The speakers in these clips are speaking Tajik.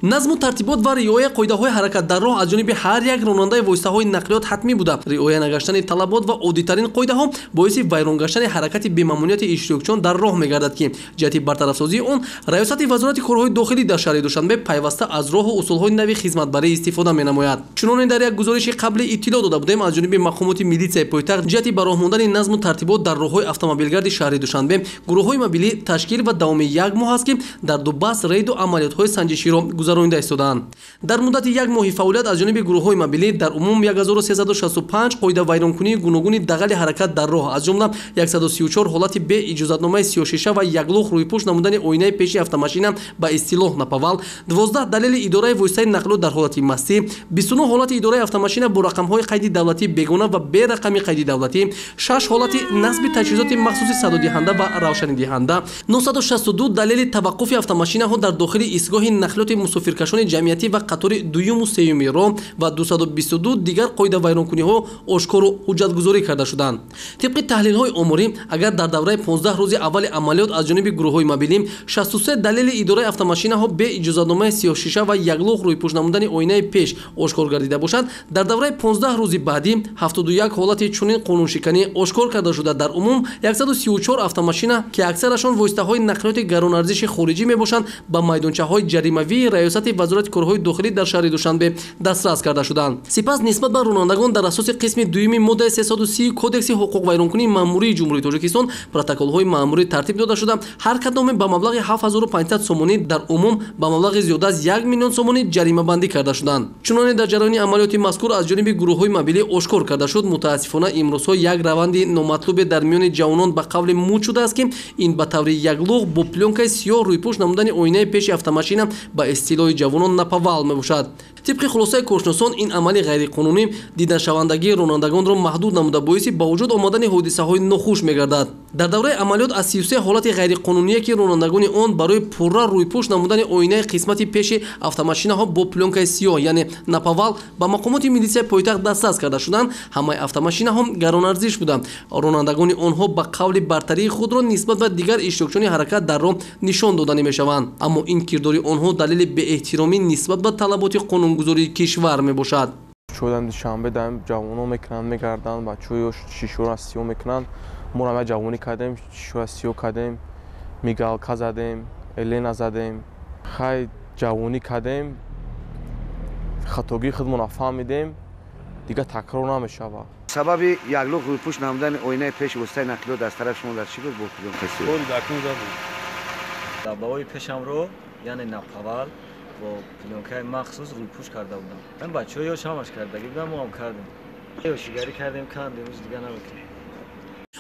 Назму тартибот ва риояи қоидаҳои ҳаракат дар роҳ аз ҷониби ҳар як ронандаи воситаҳои нақлиёт ҳатмӣ буда, риоя нагаштани талабот ва оддитарин қоидаҳо боиси вайрон гаштани ҳаракати бемамониати иштирокчиён дар роҳ мегардад, ки ҷиҳати бартарафсозии он Раёсати Вазорати корҳои дохилӣ дар шаҳри Душанбе пайваста аз роҳу усулҳои нави хизматбарӣ истифода менамояд. Чуноне дар як гузориши қабли иттилоъ дода будем, аз ҷониби мақомоти милитсияи пойтахт ҷиҳати ба роҳ мондани назму тартибот дар роҳҳои автомобилгарди шаҳри Душанбе гурӯҳҳои мобилӣ ташкил ва давоми як моҳ аст, ки дар ду бас рейду амалиётҳои санҷиширо гузаронида истодаанд. Дар муддати як моҳи фаъолият аз ҷониби гурӯҳҳои мобилӣ дар умум 1365 қоидавайронкунии гуногуни дағали ҳаракат дар роҳ, аз ҷумла 134 ҳолати бе иҷозатномаи сиёҳшиша ва яклух рӯйпӯш намудани оинаи пеши автомашина ба истилоҳ наповал, 12 далели идораи воситаи нақлиёт дар ҳолати мастӣ, 29 ҳолати идораи автомашина бо рақамҳои қайди давлатӣ бегона ва бе рақами қайди давлатӣ, 6 ҳолати насби таҷҳизоти махсуси садодиҳанда ва равшанидиҳанда, 962 далели таваққуфи автомашинаҳо дар дохили истгоҳи нақлиёти мусофиркашони ҷамъиятӣ ва қатори дуюму сеюми роҳ ва 222 дигар қоидавайронкуниҳо ошкору ҳуҷҷатгузорӣ карда шуданд. Тибқи таҳлилҳои оморӣ, агар дар давраи 15 рӯзи аввали амалиёт аз ҷониби гурӯҳҳои мобилӣ 63 далели идораи автомашинаҳо бе иҷозатномаи сиёҳшиша ва яклух рӯйпӯш намудани оинаи пеш ошкор гардида бошад, дар давраи 15 рӯзи баъдӣ 71 ҳолати чунин қонуншиканӣ ошкор карда шуда, дар умум 134 автомашина, ки аксарашон воситаҳои нақлиёти гаронарзиши хориҷӣ мебошанд, ба майдончаҳои ҷаримавии Раёсати Вазорати корҳои дохилӣ дар шаҳри Душанбе дастрас карда шуданд. Сипас нисбат ба ронандагон дар асоси қисми дуюми моддаи 330 Кодекси ҳуқуқвайронкунии маъмурии Ҷумҳурии Тоҷикистон протоколҳои маъмурӣ тартиб дода шуда, ҳар кадоме ба маблағи 7500 сомонӣ, дар умум ба маблағи зиёда аз 1 миллион сомонӣ ҷаримабандӣ карда шуданд. Чуноне дар ҷараёни амалиёти мазкур аз ҷониби гурӯҳҳои мобилӣ ошкор карда шуд, мутаассифона имрӯзҳо як раванди номатлубе дар миёни ҷавонон ба қавли муд шудааст, ки ин ба таври яклух бо плёнкаи сиёҳ рӯйпӯш намудани оинаи пеши автомашина ба истилоҳи ҷавонон наповал мебошад. Тибқи хулосаи коршиносон, ин амали ғайриқонунӣ дидашавандагии ронандагонро маҳдуд намуда, боиси ба вуҷуд омадани ҳодисаҳои нохуш мегардад. Дар давраи амалиёт аз 33 ҳолати ғайриқонуние, ки ронандагони он барои пурра рӯйпӯш намудани оинаи қисмати пеши автомашинаҳо бо плёнкаи сиёҳ, яъне наповал, ба мақомоти милитсияи пойтахт дастрас карда шуданд, ҳамаи автомашинаҳо гаронарзиш буданд. Ронандагони онҳо ба қавли бартарии худро нисбат ба дигар иштирокчиёни ҳаракат дар роҳ нишон доданӣ мешаванд. Аммо ин кирдори онҳо далели беэҳтиромӣ нисбат ба талаботи қонунгузории кишвар мебошад. Шодам Душанбе даим ҷавонон мекунанд, мегарданд, бачаҳо шишоро сиёҳ мекунанд. Мо ҳама ҷавонӣ кардем, шишоро сиёҳ кардем, мигалка задем, элена задем. Хай ҷавонӣ кардем, хатогии худмонро фаҳмидем, дигар такрор намешавад. Сабаби яклух рӯйпӯш намудани оинаи пеши воситаи нақлиёт аз тарафи шумо дар чӣ буд бо плёнкаи сиёҳ? Даббаҳои пешамро, яъне наповал, бо плёнкаи махсус рӯйпӯш карда будам. Ин бачаҳо ёш ҳамаш кардагӣ будам, мо ҳам кардем. Ёшигарӣ кардем, кандем, рӯз дигар намекунем.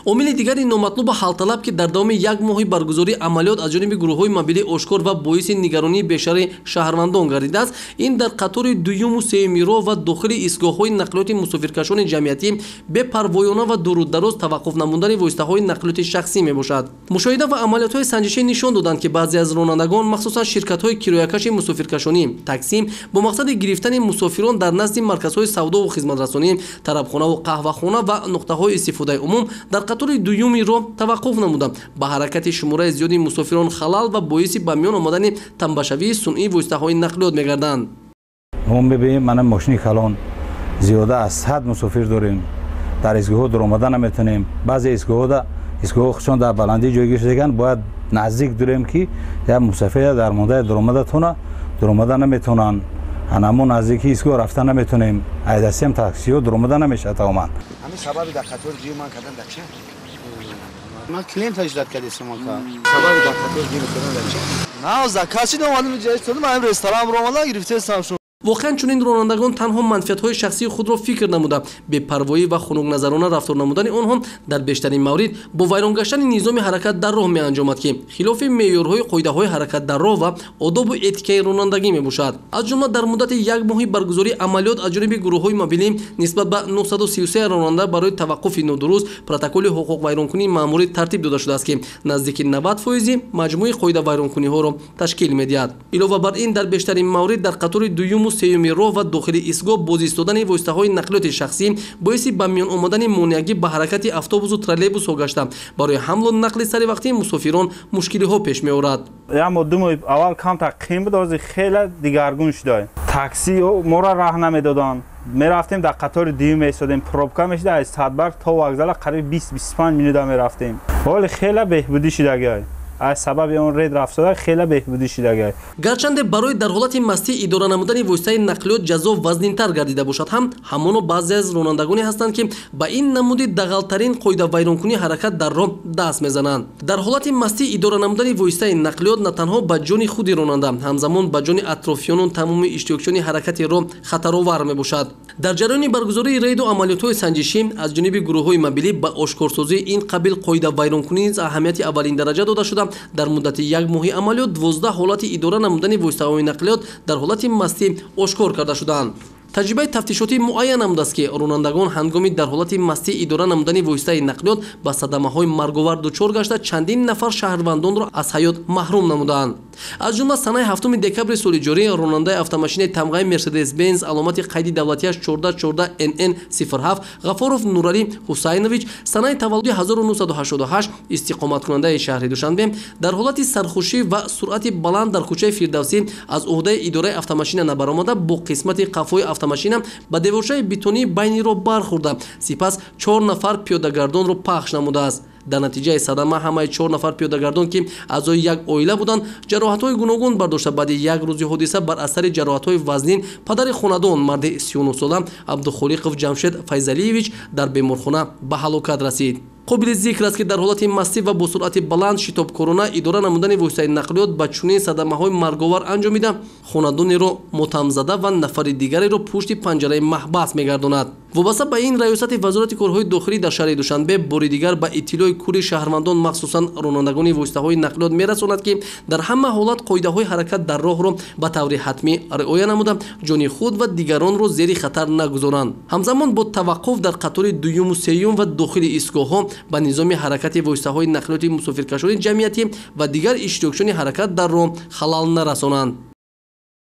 Омили дигари номатлуба ҳалталаб, ки дар давоми як моҳи баргузории амалиёт аз ҷониби гурӯҳҳои мобилӣ ошкор ва боиси нигаронии бештари шаҳрвандон гардидааст, ин дар қатори дуюму сеюми роҳ ва дохили истгоҳҳои нақлиёти мусофиркашони ҷамъиятӣ бепарвоёна ва дурудароз таваққуф намудани воситаҳои нақлиёти шахсӣ мебошад. Мушоҳида ва амалиётҳои санҷишӣ нишон доданд, ки баъзе аз ронандагон, махсусан ширкатҳои кироякаши мусофиркашонӣ таксӣ, бо мақсади гирифтани мусофирон дар назди марказҳои савдову хизматрасонӣ, тарабхонаву қаҳвахона ва нуқтаҳои истифодаи умум дар қатори дуюми роҳ таваққуф намуда, ба ҳаракати шумораи зиёди мусофирон халал ва боиси ба миён омадани тамбашавии сунъии воситаҳои нақлиёт мегарданд. Мо мебинем, мана мошини калон зиёда аз 100 мусофир дорем, дар истгоҳҳо дуромада наметонем. Баъзе истгоҳҳо худшон дар баландӣ ҷойгир шудаганд, бояд наздик дурем, ки як мусофир дар мондаи дуромада тона дуромада наметонанд. Ҳанамо наздики истгоҳ рафта наметонем, айдастиам таксиҳо дуромада намешавад тамоман. Ҳамин сабаби дар қатори дуюм ман кардан дар чӣ? Ман клиент таҷдид кардесам ака. Сабаби дар қатори дуюм кардан дар чӣ? На, заказ шидам, омадам ҷои истодам, ҳамин ресторан омадам, гирифтесам шуд. Воқеан чунин ронандагон танҳо манфиатҳои шахсии худро фикр намуда, бепарвоӣ ва хунукназарона рафтор намудани онҳо дар бештарин маврид бо вайрон гаштани низоми ҳаракат дар роҳ меанҷомад, ки хилофи меъёрҳои қоидаҳои ҳаракат дар роҳ ва одобу этикаи ронандагӣ мебошад. Аз ҷумла дар муддати як моҳи баргузории амалиёт аз ҷониби гурӯҳҳои мобилӣ нисбат ба 933 ронанда барои таваққуфи нодуруст протоколи ҳуқуқвайронкунии маъмурӣ тартиб дода шудааст, ки наздики 90 фоизи маҷмӯи қоидавайронкуниҳоро ташкил медиҳад. Илова бар ин, дар бештарин маврид дар қатори дуюму сеюми роҳ ва дохили истгоҳ боз истодани воситаҳои нақлиёти шахсӣ боиси ба миён омадани монеагӣ ба ҳаракати автобусу троллейбусҳо гашта, барои ҳамлу нақли саривақтии мусофирон мушкилиҳо пеш меорад. Як моҳ, 2 моҳи аввал камтар қим буд, ҳозир хеле дигаргун шуда. Такси моро раҳ намедоданд, мерафтем дар қатори дуюм меистодем, пробка мешуда, аз Садбарг то вокзала қариб 20-25 минута мерафтем. Ҳоли хеле беҳбудӣ шудагиай, аз сабаби он рейд рафтода хеле беҳбудӣ шудагиай. Гарчанде барои дар ҳолати мастӣ идора намудани воситаи нақлиёт ҷазо вазнинтар гардида бошад ҳам, ҳамоно баъзе аз ронандагоне ҳастанд, ки ба ин намуди дағалтарин қоидавайронкунии ҳаракат дар роҳ даст мезананд. Дар ҳолати мастӣ идора намудани воситаи нақлиёт на танҳо ба ҷони худи ронанда, ҳамзамон ба ҷони атрофиёну тамоми иштирокчиёни ҳаракати роҳ хатаровар мебошад. Дар ҷараёни баргузории рейду амалиётҳои санҷишӣ аз ҷониби гурӯҳҳои мобилӣ ба ошкорсозии ин қабил қоидавайронкунӣ низ аҳамияти аввалиндараҷа дода шуда, дар муддати як моҳи амалиёт 12 ҳолати идора намудани воситаҳои нақлиёт дар ҳолати мастӣ ошкор карда шудаанд. Таҷрибаи тафтишотӣ муайян намудааст, ки ронандагон ҳангоми дар ҳолати мастӣ идора намудани воситаи нақлиёт ба садамаҳои марговар дучор гашта, чандин нафар шаҳрвандонро аз ҳаёт маҳрум намудаанд. Аз ҷумла санаи 7 декабри соли ҷорӣ ронандаи автомашинаи тамғаи Мерседес Бенз аломати қайди давлатиаш 1414 НН 07 Ғафоров Нуралӣ Ҳусайнович, санаи таваллуди 1988, истиқоматкунандаи шаҳри Душанбе, дар ҳолати сархушӣ ва суръати баланд дар кӯчаи Фирдавсӣ аз уҳдаи идораи автомашина набаромада, бо қисмати қафои автомашина ба деворчаи бетонии байни роҳ бархӯрда, сипас 4 нафар пиёдагардонро пахш намудааст. Дар натиҷаи садама ҳамаи 4 нафар пиёдагардон, ки аъзои як оила буданд, ҷароҳатҳои гуногун бардошта, баъди як рӯзи ҳодиса бар асари ҷароҳатҳои вазнин падари хонадон, марди 39сола Абдухолиқов Ҷамшед Файзалиевич, дар беморхона ба ҳалокат расид. Қобили зикр аст, ки дар ҳолати мастӣ ва бо суръати баланд шитобкорона идора намудани воситаи нақлиёт ба чунин садамаҳои марговар анҷомида, хонадонеро мотамзада ва нафари дигареро пушти панҷараи маҳбас мегардонад. Вобаста ба ин, раёсати Вазорати корҳои дохилӣ дар шаҳри Душанбе бори дигар ба иттилои кулли шаҳрвандон, махсусан ронандагони воситаҳои нақлиёт мерасонад, ки дар ҳама ҳолат қоидаҳои ҳаракат дар роҳро ба таври ҳатмӣ риоя намуда, ҷони худ ва дигаронро зери хатар нагузоранд. Ҳамзамон бо таваққуф дар қатори дуюму сеюм ва дохили истгоҳҳо ба низоми ҳаракати воситаҳои нақлиёти мусофиркашони ҷамъиятӣ ва дигар иштирокчиёни ҳаракат дар роҳ халал нарасонанд.